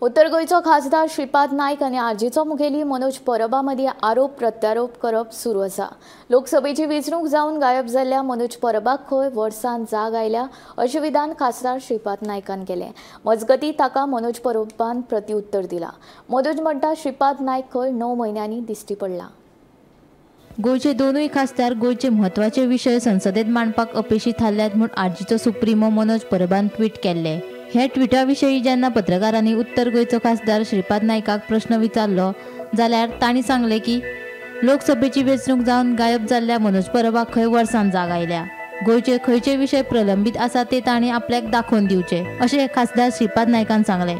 उत्तर गोंयचो खासदार श्रीपाद नायक आनी आरजीचो मुखेली मनोज परबा मदीं आरोप प्रत्यारोप करप सुरू आसा। लोकसभेची वेंचणूक जावन गायब जाल्ल्या मनोज परबाक खंय वर्सान जाग आयल्या अशें विधान खासदार श्रीपाद नायकान केलें। मजगतीं ताका मनोज परबान प्रतिउत्तर दिलां। मनोज म्हणटा श्रीपाद नायक खंय 9 म्हयन्यांनी दिश्टी पडला। गोंयचे दोनूय खासदार गोंयचे म्हत्वाचे विशय संसदेत मांडपाक अपेशी थारल्यात म्हूण आरजीचो सुप्रिमो मनोज परबान ट्वीट केल्ले। ह्या ट्विटा विशीं जेन्ना पत्रकारांनी उत्तर गोंयचो खासदार श्रीपाद नायकाक प्रश्न विचारलो जाल्यार तांणी सांगलें की लोकसभेची वेंचणूक जावन गायब जाल्ल्या मनोज परबाक खंय वर्सान जाग आयल्या, गोंयचे खंयचे विशय प्रलंबीत आसा ते तांणी आपल्याक दाखोवन दिवचे अशें खासदार श्रीपाद नायकान सांगलें।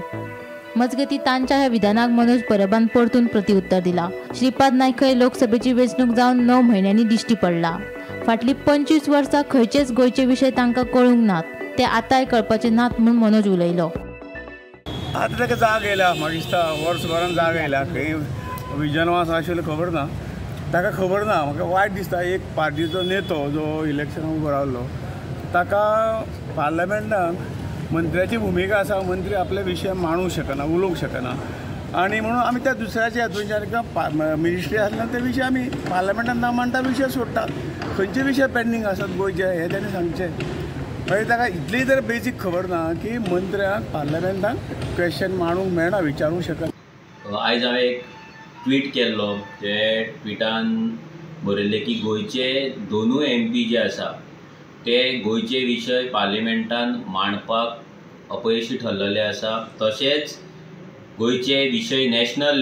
मजगतीं तांच्या ह्या विधानाक मनोज परबान परतून प्रतिउत्तर दिलां। श्रीपाद नायक खंय लोकसभेची वेंचणूक जावन 9 म्हयन्यांनी दिश्टी पडला। फाटलीं 25 वर्सां खंयचेच गोंयचे विशय तांकां कळूंक नात, ते आतांय कळपाचे नात म्हूण मनोज उलयलो। आतां ताका जाग येयल्या, म्हाका दिसता वर्सभरान जाग येयल्या। खंय विजनवास आशिल्लो खबर ना, ताका खबर ना। म्हाका वायट दिसता, एक पार्टीचो नेतो जो इलेक्शनाक उबो रावलो ताका पार्लमेंटान मंत्र्याची भुमिका आसा, मंत्री आपले विशय मांडूंक शकना, उलोवंक शकना आनी म्हणून आमी त्या दुसऱ्याच्या हातूंतल्यान मिनिस्ट्री आसल्या ते विशय आमी पार्लमेंटान ना मांडटा, विशय सोडटात। खंयचे विशय पेंडींग आसात गोंयचे हे ताणें सांगचें। मागीर ताका इतली तर बेजीक खबर ना की मंत्र्यांक पार्लमेंटान क्वेश्चन मांडूंक मेळना, विचारूंक शकना। आयज हांवें एक ट्वीट केल्लो, ते ट्विटान बरयल्लें की गोंयचे दोनूय एमपी जे आसा ते गोंयचे विशय पार्लमेंटान मांडपाक अपयशी ठरलेले आसा। तशेंच गोंयचे विशय नॅशनल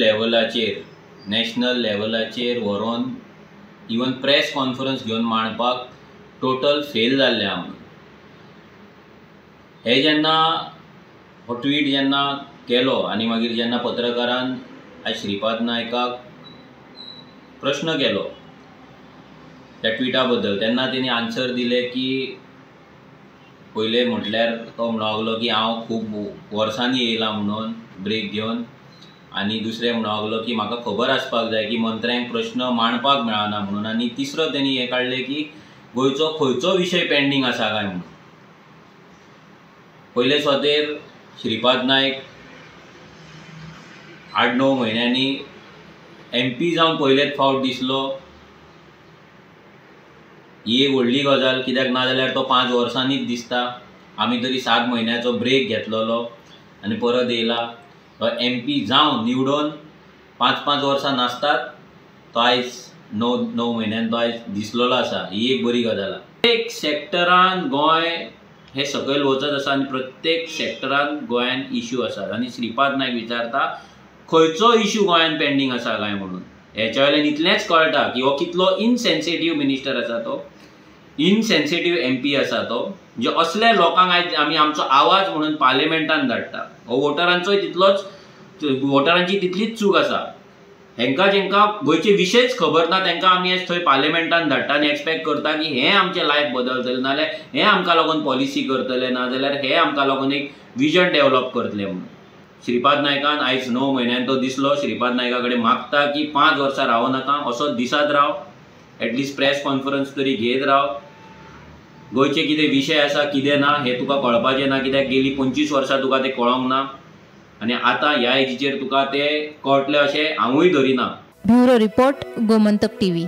लेवलाचेर व्हरोन इवन प्रेस कॉन्फरन्स घेवन मांडपाक टोटल फेल जाल्ले आहा म्हणून हे जेन्ना हो ट्वीट जेन्ना केलो आनी मागीर जेन्ना पत्रकारान आयज श्रीपाद नायकाक प्रश्न केलो त्या ट्विटा बद्दल तेन्ना तेणी आन्सर दिले की पयले म्हटल्यार तो म्हणूंक लागलो की हांव खूब वर्सांनी येयला म्हणून ब्रेक घेवन, आनी दुसरें म्हणूंक लागलो की म्हाका खबर आसपाक जाय की मंत्र्यांक प्रश्न मांडपाक मेळना म्हणून, आनी तिसरो तेणी हें काडलें की गोंयचो खंयचो विशय पेंडींग आसा काय म्हणून। पयले सुवातेर श्रीपाद नायक 8-9 म्हयन्यांनी एमपी जावन पयलेच फावट दिसलो, ही एक व्हडली गजाल, कित्याक ना जाल्यार तो 5 वर्सांनीच दिसता। आमी तरी 7 म्हयन्याचो ब्रेक घेतलेलो आनी परत येयला। तो एमपी जावन निवडून 5-5 वर्सां नासतात, तो आयज 9 म्हयन्यान तो आयज दिसलेलो आसा, ही एक बरी गजाल आसा। प्रत्येक सेक्टरान गोंय हे सकयल वचत आसा आनी प्रत्येक सेक्टरान गोंयान इश्यू आसात आनी श्रीपाद नायक विचारता खंयचो इश्यू गोंयान पेंडींग आसा काय म्हणून। हेच्या वयल्यान इतलेंच कळटा की हो कितलो इनसेन्सिटीव मिनिस्टर आसा, तो इनसेन्सिटीव एमपी आसा तो, म्हणजे असल्या लोकांक आयज आमी आमचो आवाज म्हणून पार्लमेंटान धाडटा। हो वोटरांचोय तितलोच, वोटरांची तितलीच चूक आसा। हेंकां जेंकां गोंयचे विशयच खबर ना तेंकां आमी आयज थंय पार्लमेंटान धाडटा आनी एक्सपेक्ट करता की हें आमचें लायफ बदलतलें, नाजाल्यार हें आमकां लागून पॉलिसी करतले, नाजाल्यार हें आमकां लागून एक विजन डेवलप करतले म्हणून। श्रीपाद नायकान आयज 9 म्हयन्यान तो दिसलो। श्रीपाद नायका कडेन मागता की 5 वर्सां रावो नाका, असो दिसात राव, एटलिस्ट प्रेस कॉन्फरन्स तरी घेत राव, गोंयचे कितें विशय आसा कितें ना हें तुका कळपाचें ना, कित्याक गेली 25 वर्सां तुका तें कळोंक ना आनी आतां ह्या एजीचेर तुका तें कळटलें अशें हांवूय धरिना। Bureau report, Gomantak TV.